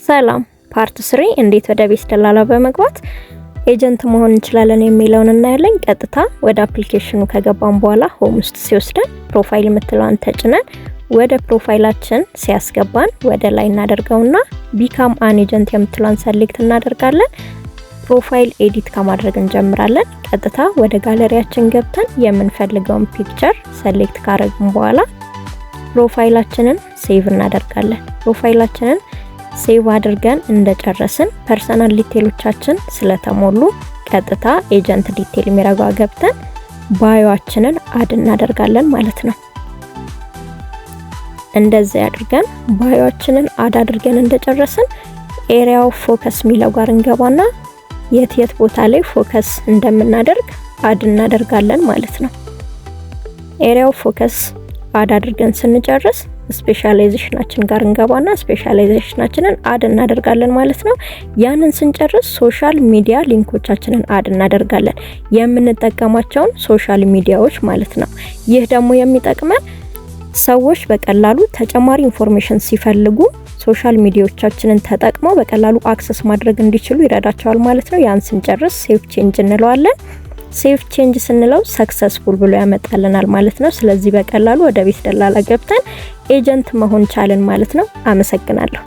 ሰላም፣ part 3 እንዴት ወደ ቤት ደላላ በመግባት agent መሆን እንችላለን የሚለውን እናያለን። ቀጥታ ወደ application ኑ ከገባን በኋላ home ውስጥ ሲወስደን profile የምትለዋን ተጭነን ወደ profile ኣችን ሲያስገባን ወደ ላይ እናደርገውና become an agent የምትለዋን select እናደርጋለን። Profile edit ከማድረግ እንጀምራለን። ቀጥታ ወደ ጋለሪያችን ገብተን የምንፈልገውን picture select ካረግን በኋላ profile ኣችንን save እናደርጋለን። Profile ኣችንን save አድርገን እንደጨረስን personal detail ኦቻችን ስለተሞሉ ቀጥታ agent detail የሚለው ጋ ገብተን bio ኣችንን add እናደርጋለን ማለት ነው። እንደዚህ አድርገን bio ኣችንን add አድርገን እንደጨረስን area of focus የሚለው ጋር እንገባና የት የት ቦታ ላይ focus እንደምናደርግ add እናደርጋለን ማለት ነው። Area of focus add አድርገን ስንጨርስ specialization ኣችን ጋር እንገባና specialization ኣችንን add እናደርጋለን ማለት ነው። ያንን ስንጨርስ social media link ኦቻችንን add እናደርጋለን፣ የምንጠቀማቸውን social media ዎች ማለት ነው። ይህ ደግሞ የሚጠቅመን ሰዎች በቀላሉ ተጨማሪ information ሲፈልጉ social media ዎቻችንን ተጠቅመው በቀላሉ access ማድረግ እንዲችሉ ይረዳቸዋል ማለት ነው። ያን ስንጨርስ save change እንለዋለን። Save change ስንለው successful ብሎ ያመጣልናል ማለት ነው። ስለዚህ በቀላሉ ወደ ቤት ደላላ ገብተን agent መሆን ቻልን ማለት ነው። አመሰግናለሁ።